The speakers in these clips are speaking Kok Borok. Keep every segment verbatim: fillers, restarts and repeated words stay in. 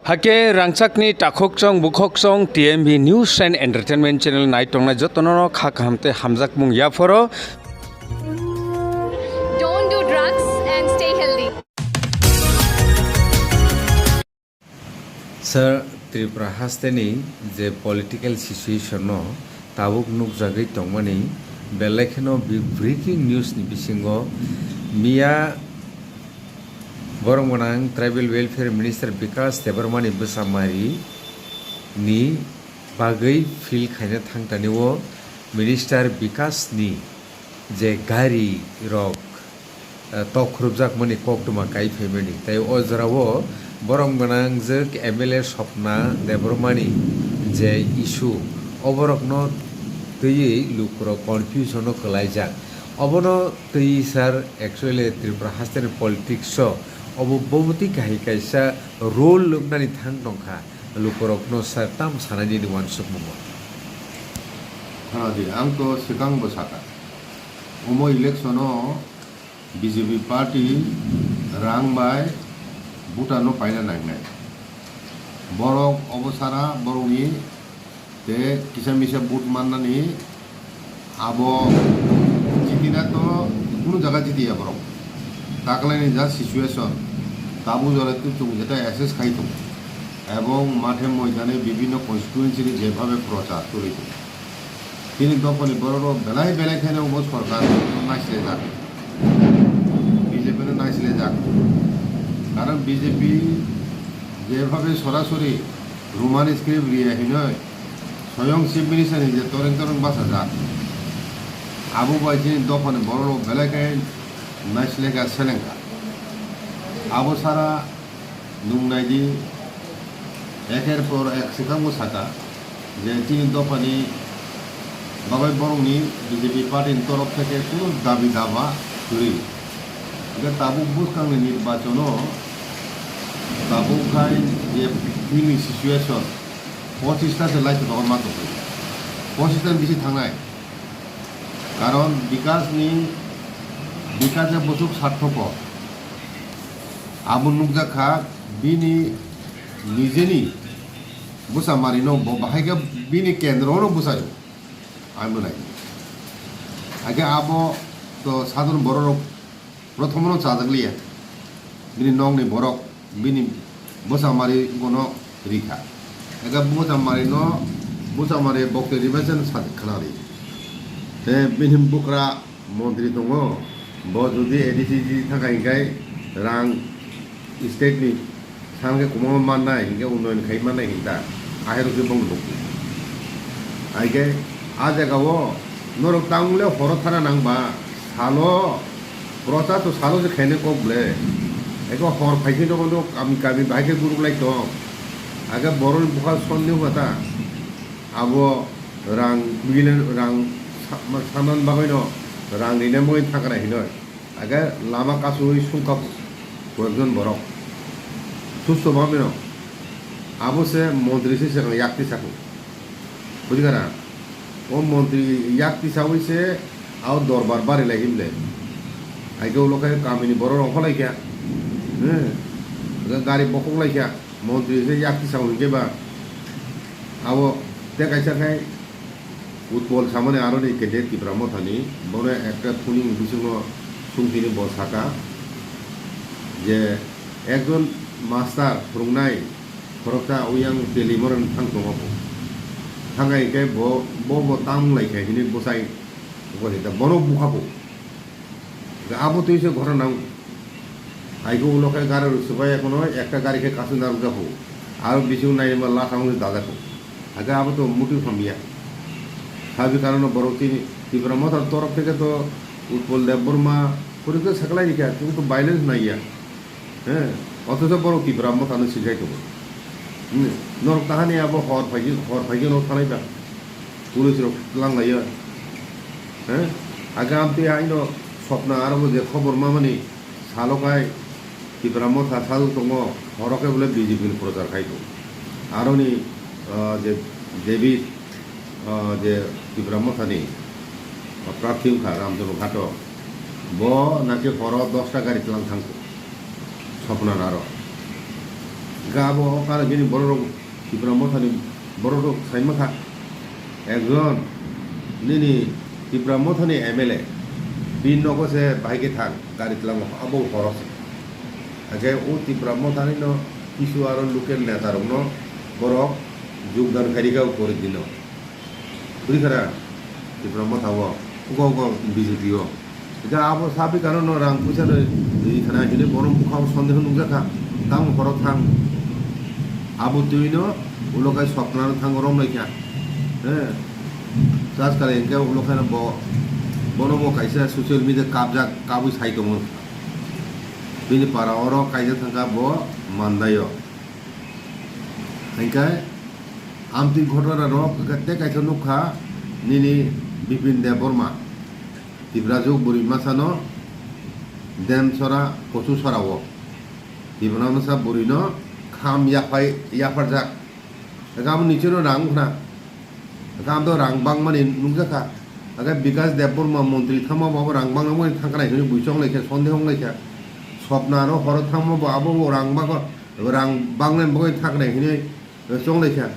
Hake rangchakni takhokchong bukhokchong T M B News and Entertainment Channel nai tongnai jotono kha kaham tei hamjakmung yaphoro. Don't do drugs and stay healthy. Sir, Tripura hasteni je political situation no tabuk nukjagwi tongmani, belai kheno bi-, breaking news ni bisingo miya borok gwnang Tribal Welfare Minister Bikash Debbarma ni bwsa mari ni bagwi field khaina thangtani o Minister Bikash ni je gari rok, eh, tok khurupjakmani koktwma kai phaimani. Tei o jorao borok gwnangjwk M L A Swapna Debbarmani je issue, o borokno twiwi lukurok confusion-o kwlaijak. Obono twiwi sir, actually Tripura hasteni politics-o obo bobotwi kahai kaisa role lwknani thang tongkha, lukurokno sir tam sanai nini uansukmungo. Khna di, ang to swkang bo sakha. Omo election o B J P party rang bai voter no paina nangnai. Borok obo sara borokni te kisa misa vote mannani abo jitina to kunu jaga jitiya borok. Taklaini ja situation tabuk jora tu chwng jeta assess khai tongo. Ebong mathe moidane bibhinno constituency ni jebhabe prochar choli tongo. Chini dophani borok rok belai belai kheno bo sorkar no naislejak, B J P no naislejak. Karon B J P jebhabe sorasori Roman script riya hinoi soyong Chief Minister ni je toreng toreng bachajak, abo bai chini dophani borok rok belai khe naisleka selengkha. Abo sara Nwng nai di, eker por ek swkang bo saka je chini dophani bagwi borokni B J P party ni torof theke kunu dabi daba kwrwi. Hwnkhe tabuk bwskangni nirbachono tabuk khai je chini situation pochis ta se lai kwbangma ma tongwi. Pochis ta ni bisi thangnai. Karon Bikash ni, Bikash ni bwswk sarthok kok. Abo nukjak kha bini nijeni bwsa marino bo bahai khe bini kendro no bwsai o. Ang bo nai. Hakhe abo to sadharon borok rok prothom no chajak liya. Bini nok ni borok bini bwsa mari bono rikha. Hakhe bwsa mari no, bwsa mari bokti ribai se sa khna ri. Te bini bukra Montri tongo, bo jodi A D C ji thangkha hinkhe rang state ni samkhe kwbangma mannai hinkhe unnoyon khai mannai hinta, ahai rokhe bong nukdi. Haikhe a jagao norok tamo le horo thana nangba, salo prochar to salo se khainai kok ble. Eko hor phaikhe nogo no kami kami bahai khe guruk lai tong. Haikhe boroni bwkha sondeho kha ta. Abo rang bilen rang sa-, ma-, saman bagwino rang rinai mui thakra hinoi. Age lama kasui sungkha koyekjon borok. Susto bamino. Abo se montri se swkang yak tisa kho. Bujikha na? O montri yak tisaui se ao dorbar bari lai himle. Aige ulo khe kamini borok rok holai kha. He. Age gari bokhok lai kha. Montri se yak tisao hinkhe ba abo tei kaisa khai Utpol samani aroni candidate Tipra Mothani, bono ekta thunini bisingo sungtini bo saka je ekjon master phwrwngnai khoroksa uyang teli moroni thang tongo bo. Thang hai khe bo, bo, bo tang lai khe hini bwsai bo hita bono bukha bo. Abo twi se ghotona wng. Hai khe ulo khe gari rw swbai, ekono ekta gari khe kasu narwk jago. Aro bising naima lasa wngwi dajak kho. Hakhe abo to muitu hamya. Sabi karon borok chini Tipra Motha torof theke to Utpol Debbarma, puri khe saklai rikha, chwng to violence naiya. He, othocho borok Tipra Mothano sikhai tongo. Hmm, norok tahani abo hor phaikhe, hor phaikhe norok thanai ba. Police rok tlang laiya. He, agam tei aino Swapna aro bo je khobor mamani salo kai Tipra Motha sadu tongo, horo khe bole B J P ni prochar khai tongo. Aroni, ah, je David, ah, je Tipra Mothani, ah, prarthi wngkha Ramchandra Ghato, bo naki horo dosta gari tlang thangkho. Swapna naro. Gabo o karo bini borok rok Tipra Mothani borok rok sai makha. Ekjon nini Tipra Mothani M L A bini nogo se bahai khe thang gari twlango abo horok se. Hakhe o Tipra Mothani no kisu aro local neta rok no borok jogdan khairika o pori dino. Bwrwi khara Tipra Motha o, ugo ugo B J P o. Hwnkhe abo sabi kano no rang puisa no ri khana hinwi bono bwkha o sondeho nukjakha. Tamo horo thang. Abo twi no ulo khai sopna no thango romlai kha. He. Chas kale hwnkhe ulo khai no bo, bono bo kaisa social media kabjak kabui sai tongo. Bini para oro kaijak thangkha bo Mandai o. Hingke amtwi ghotona rok hingke tei kaisa nukha nini Bipin Debbarma, Tiprajwk bwrwi masano Demsora Kochusora o Tiprasa bwrwino kham yaphai yapharjak. Hingke amo nichino rang wngkhna. Hingke amo rang bangmani nukjakha. Hingke Bikas Debbarma montri thangma bo abo rang bangmani thangkha nai hwnwi bui chonglaikha, sondeho wnglaikha. Sopna aro horo thangma bo abo bo rang bago Rang bangnai bagwi thaknai hinwi chonglaikha.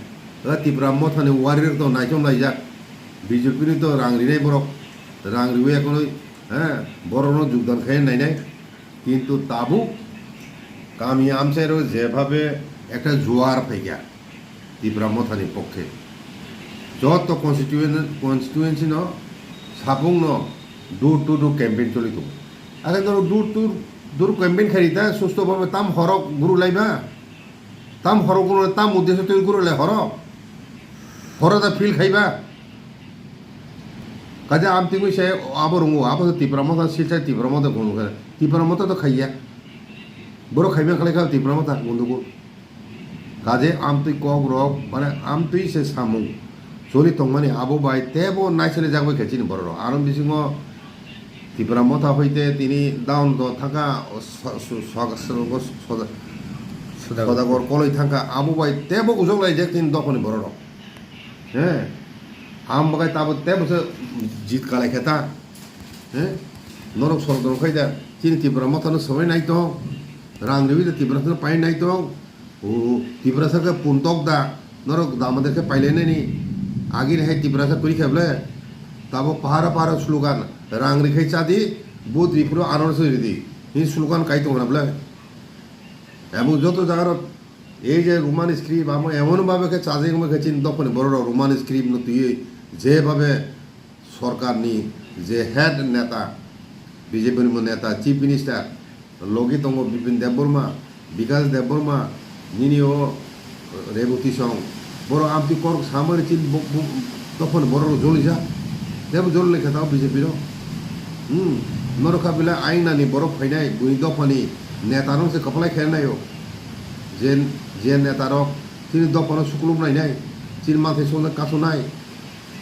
O Tipra Mothani warrior to naichom laijak. B J P ni to rang rinai borok. Rang riwi ekhonoi, he, borokno jogdan khai nainai. Kintu tabuk kami amchairo jebhabe ekta juar phaikha Tipra Mothani pokkhe. Joto constituen-, constituency no sabungno door to door campaign choli tongo. Are no door to door campaign khai ta susto bhabe tam horok guru laiba. Tam horok guru tam uddesho twi guru lai horok. Horo da feel khaiba. Kaja amtwi se abo rungo, abo to Tipra Motha, Silchar Tipra Motha gunu khe. Tipra Motha to khaiya. Borok khaiba khlai kha Tipra Motha gundugo. Kaje amtwi kok rok, mane amtwi se samung choli tongmani abo bai tebo naichole jak bai khe chini borok rok. Aro bisingo Tipra Motha hoite tini down do thangkha, so-, so-, so-, so-, so-, Sudagor. Sudagor koloi thangkha, abo bai tebo ujok lai jak tini dophani borok rok. He, ang bagai tabo tebo se jit kalai khe ta. He, norok sorok dorok khai da, chini Tipra Motha no swbai nai tong, rang riwi da Tipra Motha no pai nai tong. O Tiprasa khe puntok da, norok damader khe pailainani. Agini hai Tiprasa kwrwi khe ble. Tabo pahara pahara slogan, rang rikhai chadi, vote riphuru anarsa ridi. Hini slogan kai tongra ble. Ebong joto jagarok ei je Roman script amo emon bhabe khe chajak wngma khe chini dophani borok rok Roman script no twiwi je bhabe sorkarni je head neta, B J P ni bo neta, Chief Minister, logi tongo Bipin Debbarma, Bikas Debbarma, nini o Reboti song, borok amtwi korok samani chini bo-, bo-, dophani borok rok jolijak, tebo joli lai khe tao B J P rok. Hmm, norok kha belai ayang nani borok phainai, buini dophani neta rok se kwplai khe naio, je, je neta rok chini dophano sukluk nainai, chini manthai songjakha kasu nai.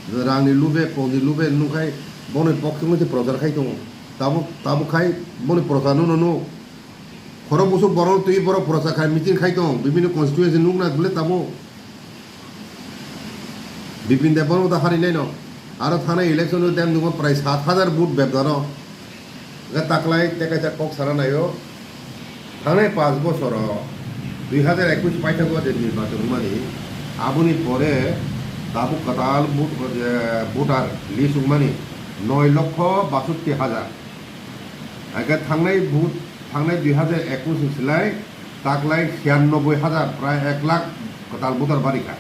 Rangni lube, kokni lube, nungkhai boni pokhe wngwi se prochar khai tongo. Tabuk, tabuk khai boni prochar no, no, no. Khorok bwswk borok twi borok prochar khai meeting khai tongo. Bibini constituency nukna bwle tabuk. Bipin Debbarma ta harinai no. Aro thanai election o dem nungo prai sat hajar vote bebdano. Hwnkhe taklai tei kaisa kok sana naio, thangnai panch bosoro dui hajar ekwis paithago je nirbachon wngmani, aboni pore tabuk kwtal vote, je voter list wngmani noi lokho basotti hajar. Hwnkhe thangnai vote, thangnai dui hajar ekwis ni slai taklai chiyanobboi hajar, prai ek lakh kwtal voter barikha.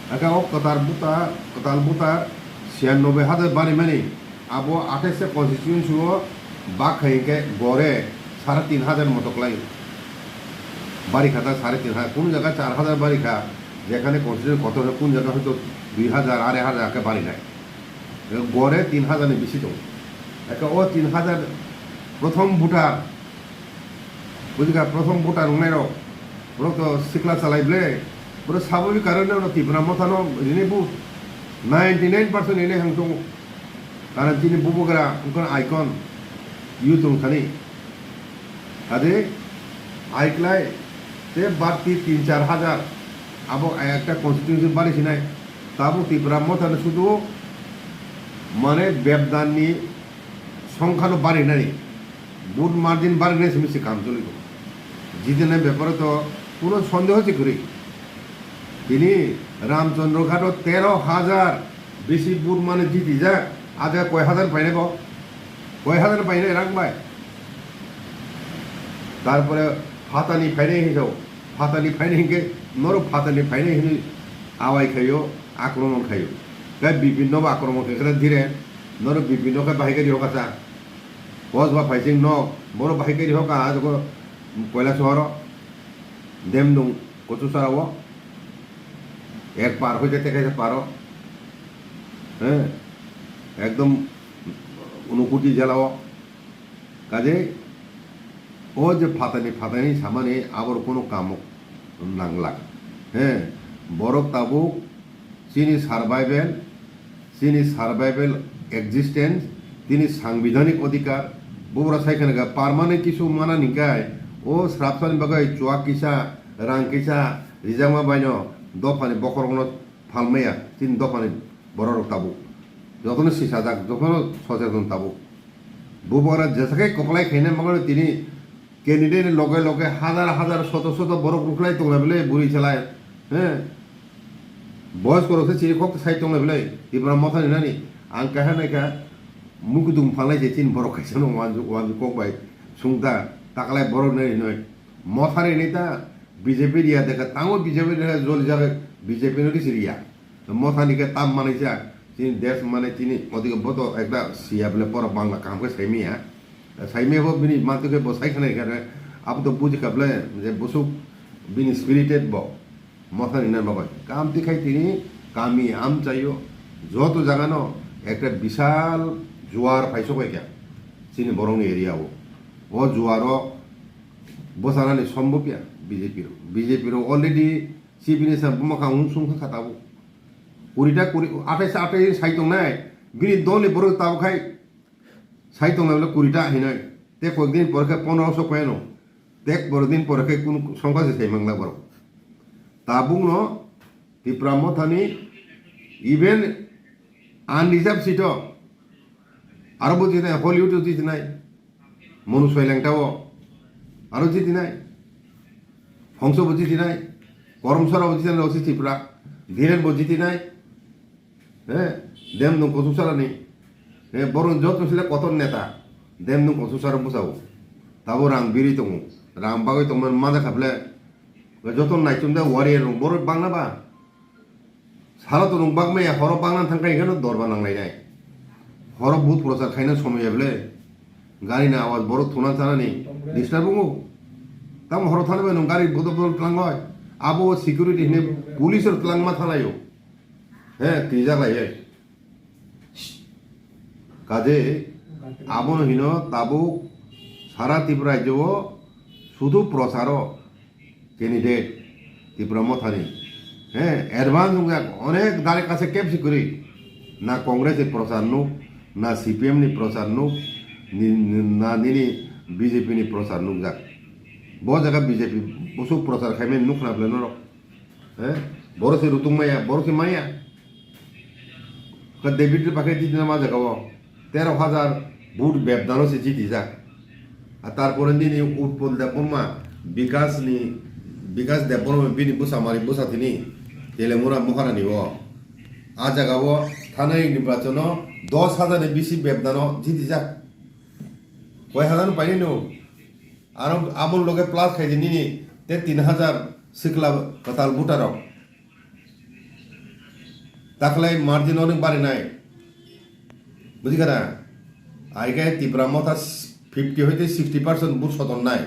Hwnkhe o kwtal voter, kwtal voter chiyanobboi hajar barimani, abo athais ta constituency o bak khai hwnkhe gore sare tin hajar moto kwlai. Bari kha ta sare tin hajar, kunu jaga char hajar bari kha, jekhane constituency kotor khe kunu jaga hoito dui hajar, arei hajar khe bari nai. Gore tin hajar ni bisi tongo. Eke o tin hajar prothom voter, Bujikha, prothom voter wngnai rok, borok to sikla chalai ble, borok sababik karone no Tipra Motha no rini bu ninety nine percent rini hang tongo. Karon chini bubagra wngkha icon, youth wngthani. Hade aiklai te batti tin char hajar abo ekta constituency bari sinai. Tabuk Tipra Motha no sudu mane bebdan ni songkha no bari nani. Vote margin barinai simi se kam choli tongo. Jitini beparo to Kuno sondeho se kwrwi. Tini Ramchandra Ghato tero hajar bisi vote mane jitijak, a jaga koi hajar painai bo? Koi hajar painai rang bai? Tarpore phatani phainai hinwi sao, phatani phainai hinkhe norok phatani phainai hinwi awai khaio, akromon khaio. Tei bipin nobo akromon khaikhe dire, norok bipin no khe bahai khe rihokha sa. Kos ba phaising nok, bono bahai khe rihokha, a jaga Koilasohoro, Demdung, Kochusarao, ek par hoite tekaisa paro, he, ekdom Unukuti jelao. Kaje o je phatani phatani samani abor kono kamo nanglak. He, borok tabuk chini survival, chini survival existence, tini sangbidhanik odhikar, bubra sai khana ga permanent kisu mana ni kai, o srapsani bagai chuak kisa, rang kisa, rijakma baino dophani bokhorokno phalmaya, chini dophani bororok tabuk. Jotono sisajak, jotono socheton tabuk. Bubra jesakhai koklai khaina mangano tini candidate ni loge loge hajar hajar soto soto borok ruklai tonglai bwle bwrwi salai. He? Boyos korok se chiri kok sai tonglai bwle. Tipra Motha ni nani. Ang kaha nai ka mukudum phalai je chini borok kaisa no wanju wanju kok bai sungta taklai borok nai noi. Motha ni neta B J P riya dekha tango B J P dekha joli jabe B J P no kisi riya. Motha ni khe tam manai jak, chini desh manai chini odike boto ekta siya bole pora Bangla kaham khe saimaya. Saimaya bo bini mantu khe bo sai khanai khe abo to buji kha bole je busuk bini spirited bo Motha ni nan babai. Kam tikhai tini kami amchaio joto jaga no ekta bisal juar phai sok kha chini borok ni area o. O juaro bwsarani sombopya B J P rok. B J P rok already chief minister buma kha unsung kha tabuk. Kurita kuri, athais athais sai tongnai, bini dol ni borok tabuk khai sai tongnai bole kurita hinai. Te koyek din pore khe pondro so paino. Te pore din pore khe kun songkha se sai mangla borok. Tabuk no Tipra Motha ni even unreserved seat o aro bo jinai Hollywood o jinai. Monu Soilengta o aro jitinai, Hongso bo jitinai, Koromsora bo jitinai, Rosi Tripura, Dhiren bo jitinai, he, Demdung Kochusarani, he, borok joto sile kotor neta, Demdung Kochusara bwsao, tabo rang biri tongo, rang bagwi tongmani manja khaple, joto naichomde warrior rok, borok bangna ba, Salo to nwng bak maya, horo bangna thang kha, enkheno dorba nang lainai. Horo bhut prochar khaina somoi ya bole. Gari ni awaz borok thuna chanani disturb wngo. Tamo horo thani bai nwng gari bodol bodol tlang oi. Abo security hine police rok tlang ma thalaio. He, twijak lai he. Kaje abono hino tabuk sara Tripura rajyo o sudu procharo candidate Tipra Mothani. He, advance wngjak, onek dare kase kebsi kwrwi. Na Congress ni prochar nuk, na C P M ni prochar nuk, ni, ni, na nini B J P ni prochar nukjak. Bo jaga B J P busuk prochar khaimani nukhna bwle norok. He, boro se rutung maya, boro se maya. Ka David ri pakai di na ma jaga o. Tero hajar vote bebdano se jitijak. A tarpore nini Utpal Debbarma, Bikas ni, Bikas Debbarma bini bwsa mari bwsa tini Telemura Maharani o. A jaga o thanai nirbachono dos hajar ni bisi bebdano jitijak. Koi hajar no painai no? Aro aboni loge plus khaidi nini te tin hajar sikla kwtal voter rok. Taklai margin onek barinai. Bujikha na? Aike Tipra Motha fifty hoite sixty percent vote sotonnai.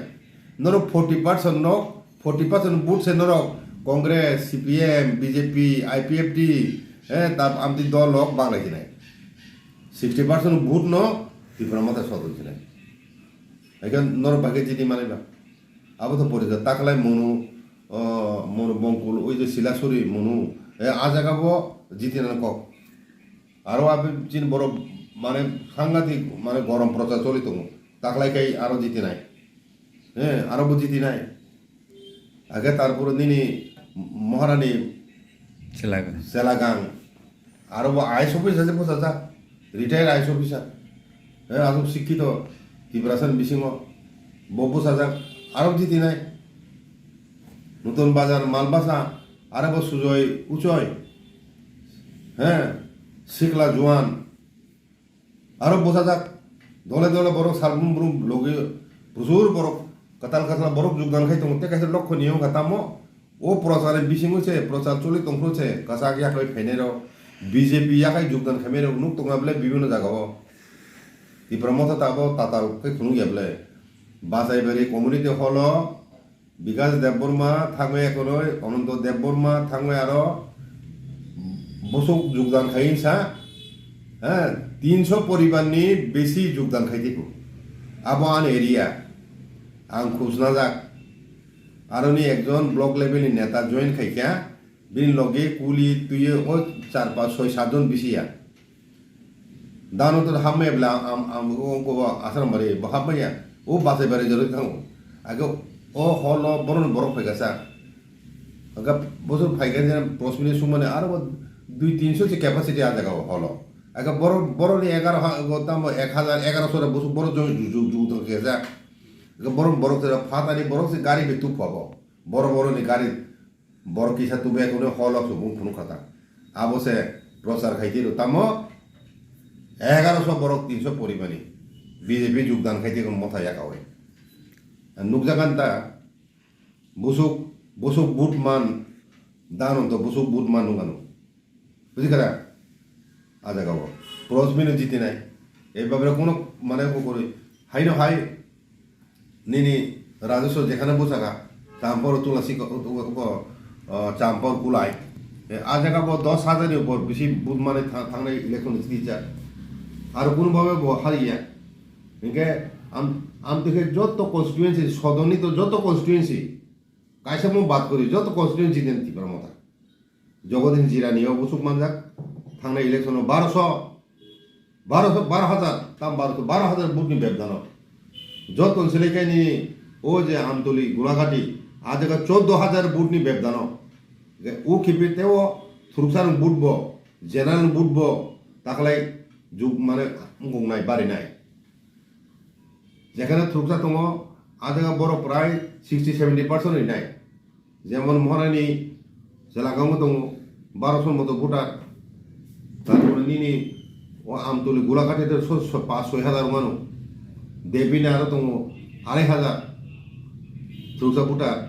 Norok forty percent no, forty percent vote se norok Congress, C P M, B J P, I P F T, eh, tab amtwi dol rok baglai jinai. Sixty percent vote no Tipra Motha soton jinai. Haikhe norok bai khe jiti manwi ba. Abo to porikha taklai Monu, o, Monu Bongkul, oi je Silasuri Monu, e, a jaga bo jiti nang kok. Aro abo chini borok mane sangatik mane gorom prochar choli tongo. Taklai kai aro jiti nai. He, aro bo jiti nai. Age tarpore nini Maharani Selagang. Selagang. Aro bo I A S officer se bwsajak, retired I A S officer. He, aswk sikkito Tiprasa ni bisingo bo bwsajak, aro jiti nai. Nutun Bazar Malbasa, aro bo Sujoy Uchoi, he, Sikla Juan, aro bosajak dole dole borok salbrum brum logi prochur borok kwtal kwtal borok jogdan khai tongo, tei kaisa lokkho ni wngkha tamo o prochar ni bisingo se prochar choli tongphuru se kwchak yakhai phainai rok B J P yakhai jogdan khaimai rok nuk tongma bwlai bibinno jaga o. Tipra Motha tabo tatal khe phunuk ya bwlai. Basaibari community hall o Bikas Debbarma thangwi ekonoi, Ananto Debbarma thangwi aro bosok jogdan khai sa, ha, tinso poribar ni besi jogdan khai tiko. Abo ani area, ang khusnajak. Aroni ekjon block level ni neta join khaikha, bini loge kuli tuye o char pas soi sat jon bisi ya. Dano to hamya bela am, am, o ko asar mari bo hamya. O Basaibari jero thango. Age o holo boron borok phaika sa. Aga bosor phaika je prosmini sumane aro bo dui tinso se capacity a jaga o holo. Aga boro, boroni egaro ha, go tamo ek hajar, egaroso re bosor boro jong ju, ju, ju to kesa. Aga boron borok se phatani borok se gari be tu phabo. Boro boroni gari Borok kisa tubui ya kunu holo subung phunuk kha ta. Abo se prochar khai tiro tamo egaroso borok tinso porimani B J P jogdan khai tiro Motha yakaui. Nukjagan ta busuk, busuk but man dan to busuk but man nukano. Buji kha da? A jaga o. Prosmino jitinai. Ei babra kuno mane ko kori. Haino hai nini rajaswa jekhane bwsakha, champor tulasi ko, ko, ko, ah, champor kulai. E, a jaga bo dos hajar ni upor bisi but mane tha-, thangnai election ni tija. Aro kuno babe bo hariya. Hinkhe am, am tike jotto constituency, sodon ni to jotto constituency. Kaisa mo bad kori, jotto constituency den Tipra Motha. Jogodin Jirani o busuk manjak, thangnai election o baroso, baroso, baro hajar, tam baroso, baro hajar vote ni bebdano. Joto selekani o je Amtoli, Gulagati, a jaga choddo hajar vote ni bebdano. Ge u khibi teo thuruksa rok vote bo, general vote bo, taklai juk mane wngkok nai, bari nai. Jekhane thuruksa tongo, a jaga borok prai sixty seventy percent rinai. Jemon Mohanani selaka wngwi tongo, baro son moto voter. Tarpore nini o Amtoli Gulagati de so, so, pas soi hajar wngmano. Debini aro tongo arai hajar thuruksa voter.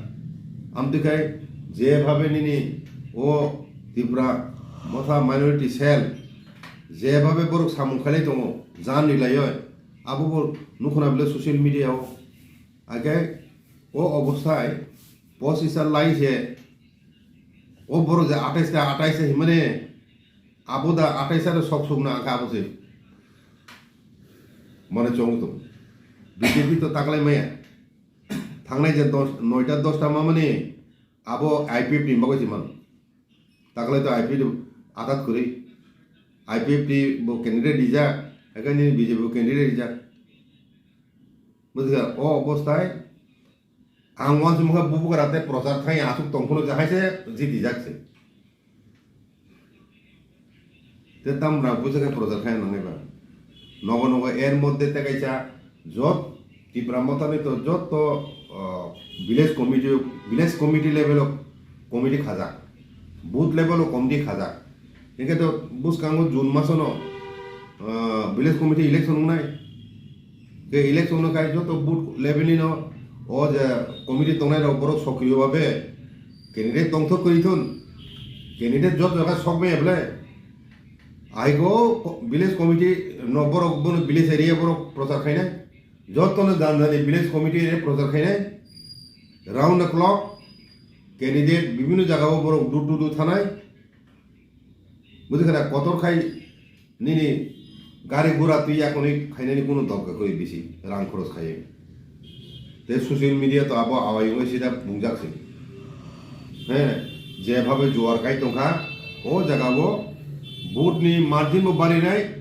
Amtwi khai jebhabe nini o Tipra Motha Minority Cell jebhabe borok samung khailai tongo, jan rilaioi. Abo bo nukhuna bile social media o. Age o obostai pochis ta lai se, o borok je atais ta, atais ta himani abo da atais ta sok sok na angkha abo se. Mane chong to. B J P to taklai maya. Thangnai je dos, noita dosta mamani abo I P F ni bagwi se mano. Taklai to I P F ni atat kwrwi. I P F ni bo candidate rijak, haikhe nini B J P bo candidate rijak. Bujikha, o obostai ang wansukha bubugra tei prochar thai aswk tongphuru je haise jitijak se. Te tam rang puisa khe prochar khai nangnai ba. Nogo nogo er moddhe te kaisa jot Tipra Mothani to jotto, ah, village committee, village committee level o committee khajak, booth level o committee khajak. Hinkhe to bwskango June masono, ah, village committee election wngnai. Khe election no kai joto booth level ni no o je committee tongnai rok borok sokriyo babe candidate tongthok kwrwi thun, candidate joto kha sok maya bwle. Aiko village committee no borok bono village area borok prochar khainai, joto no jani jani village committee area prochar khainai, round the clock candidate bibhinno jaga o borok door to door thanai. Bujikha da, kotor khai nini gari gura twi yakhonwi khainani kunu dorkar kwrwi bisi rang khoros khaiwi. Tei social media to abo awai wngwi sida pungjak se. He, jebhabe juar kai tongkha, o jaga o vote ni margin bo barinai,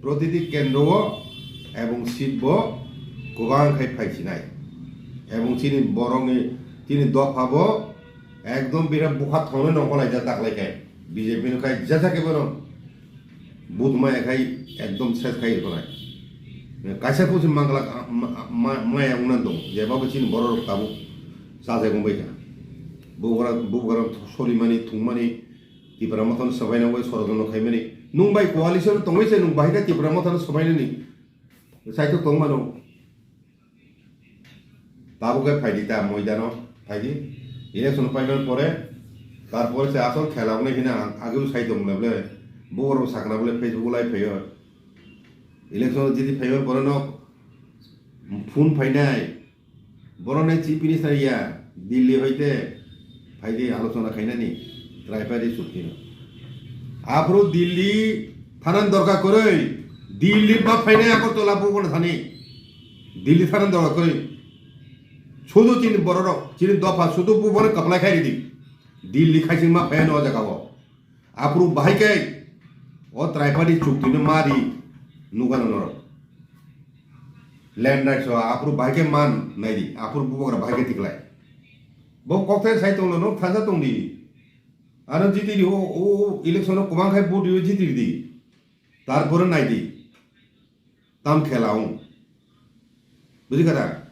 protiti kendro o ebong seat bo kwbang khai phaisinai. Ebong chini borokni, chini dopha bo ekdom bira bukha thongnai nongkhor laijak daklai khe. B J P no kai jesa khe bono but maya khai ekdom ses khai rwnai. Kaisa pusi mangla ma, ma, maya wngna dong, jeba bo chini borok rok tabuk chajak wngbai kha. Bubagra, bubagra solimani, thungmani, Tipra Mothano swbaina bai sorojono khaimani. Nwng bai coalition tongwi se nwng bahai khe Tipra Mothano swbainani. Saitok tongmano. Tabuk khe phaidi ta moidano, phaidi. Election paimani pore, tarpore se asol khela wngnai hina ang ageu sai tong le ble. Bubagra sakna ble Facebook live phaio. Election jiti phaimani pore no phone phainai. Borok nai chief minister ya, Delhi hoite phaidi alochona khainani, Tripadi chukti no. Aphuru Delhi thanani dorkar kwrwi, Delhi ba phainai Agartala bubono thani, Delhi thanani dorkar kwrwi. Sudu chini bororok, chini dopha sudu bubono kwplai khai ridi, Delhi khaising ma phaiya no o jaga o. Aphuru bahai khe o Tripadi chukti no ma ri nukano norok. Land rights o aphuru bahai khe man naidi, aphuru bubagra bahai khe tiklai. Bo kokthai sai tonglo, no thansa tongdi. Ano jiti ri o, o, o election o kwbang khai vote ri o jiti ri di. Tarpore naidi. Tam khela wng. Bujikha da?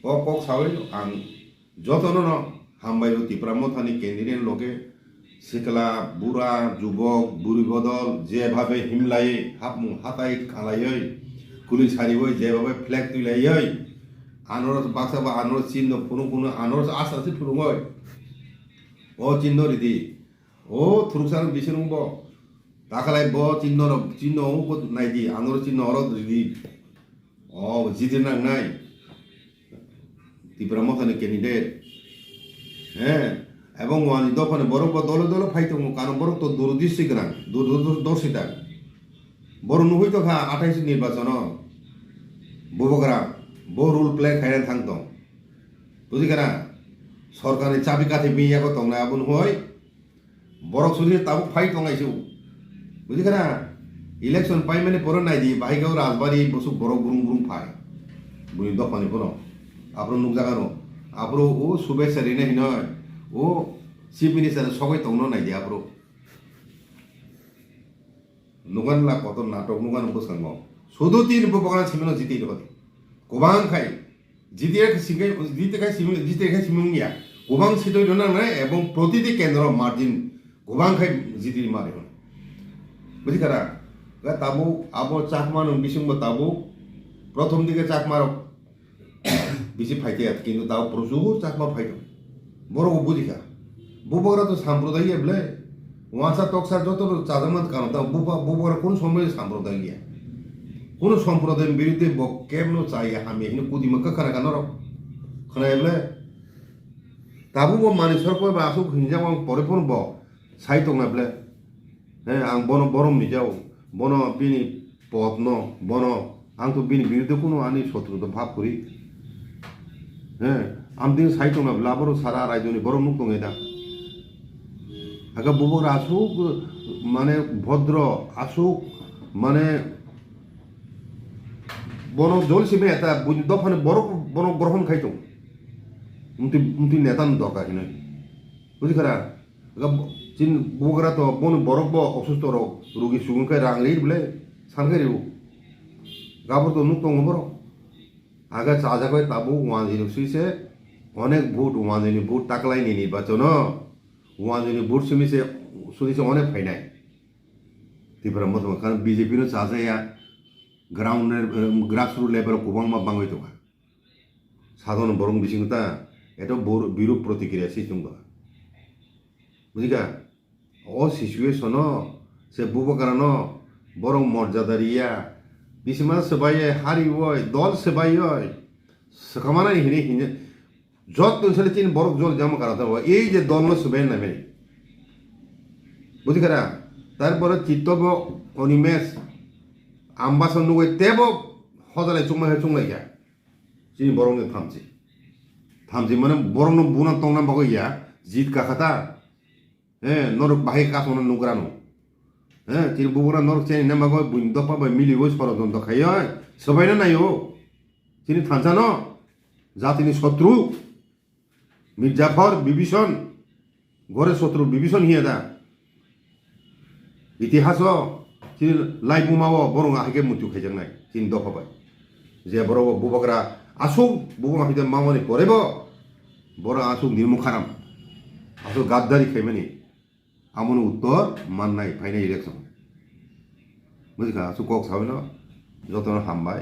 O kok sawi ang jotono no hambai o Tipra Mothani candidate loge sikla, bura, jubok, buri bodol, jebhabe himlai, hapmung hatai khalaioi, kuli sarioi, jebhabe flag tuilaioi, anoro baksa ba anoro chin no phunuk phunuk, anoro asa se phunukoi. O chin no ridi. O thuruksa no bising bo. Takhalai bo chin no, chin no o naidi, anoro chin no oro ridi. O jiti nangnai. Tipra Mothani candidate. He, ebong wani dophani borok bo dole dole phai tongo, karon borok to durdishti gwnang, durdorsita. Borok nugwi tongkha athais nirbachon o, bubagra, bo rule play khaina thang tong. Bujikha na? Sorkarni chabi kathi bini yago tongnai aboni hoi. Borok suri tabuk phai tongnai se. Bujikha na? Election paimani pore naidi, bahai khe o Rajbari bosuk borok brung brung phai. Buni dophani phano. Aphuru nukjaga no. Aphuru o Subesha Rina hinoi. O Chief Minister sogwi tongno naidi aphuru. Nugan la kotor natok nugan bwskango. Sudu tin bubagra simino jiti rwdi. Kubang khai. Jiti khai simung, jiti khai simung, jiti khai simung ya. Kubang sitoi rwna nai ebong protiti kendro margin kubang khai jiti mari hwn. Bujikha da? Ga tabu abo Chakma nung bisingbo tabu. Prothom dike Chakma rok bisi phaikhe, kintu tao prochur Chakma phaikha. Borok bo bujikha. Bubagra to samprodayik ya ble. Wansa toksa joto no chajakma karon tao buba-, bubagra kun somoi samprodayik ya. Kun somproday biruddhe bo kebno chaya hamya hino kudima kakhana kanorok. Khnaya ble. Tabuk bo Manik Sarkoi ba aswk hinjak ang pore phone bo sai tongna ble. He, ang bono borom ni jao, bono bini pot no, bono, ang to bini biruddhe kuno ani sotru to bhab kuri. He, ang din sai tongna bla borok sara raijoni borok nuk tongwi da. Aga bubagra asuk, mane, bhodro, asuk, mane, bono jol simi eta buini dophani borok bono grohon khai tong. Mti, mti neta no dorkar hinoi. Bujikha da? Ga bo-, chini bubagra to boni borok bo osusto rok rugi sugwi khe rang ri bwle san khe rio. Gabor to nuk tongo borok. Aga chajak bai tabuk wanjwi rok swi se onek vote, wanjwi ni vote taklai ni nirbachono wanjwi ni vote simi se sudi se onek phainai. Tipra Motha karon B J P no chajaya ground, eh, grassroot level o kwbangma bangwi tongkha. Sadhon borok bisingo ta eto bor-, biruk protikriya se chwng ba. Bujikha? O situation o se bubagra no borok morjada riya. Bisima swbaiye harioi, dol swbaioi. Swkamanani hini hini. Jot tun sale chini borok jol jama kara ta. Ei je dol no swbai na meni. Bujikha da? Tarpore chitto bo Animesh Ambasa nugui tebo hojalai chungma he chunglaikha. Chini borokni thamchi. Thamchi mane borokno buna tongna bagwi ya, jit kakha ta. He, norok bahai kasongna nugrano. He, chini bubagra norok cheni na bagwi buini dopha bai miliwi sorojontro khaiwi swbaina naio. Chini thansano, jatini sotru, Mir Jafar, Bibison, gore sotru Bibison hiya da. Itihaso chini laibuma o borok hai khe muitu khaijaknai chini dopha bai. Je borok o bubagra aswk bubagra hai khe mamani pore bo borok aswk nirmung kharam. Aswk gaddari khaimani, amoni uttor mannai phainai election. Bujikha, aswk kok sabaino jotono hambai.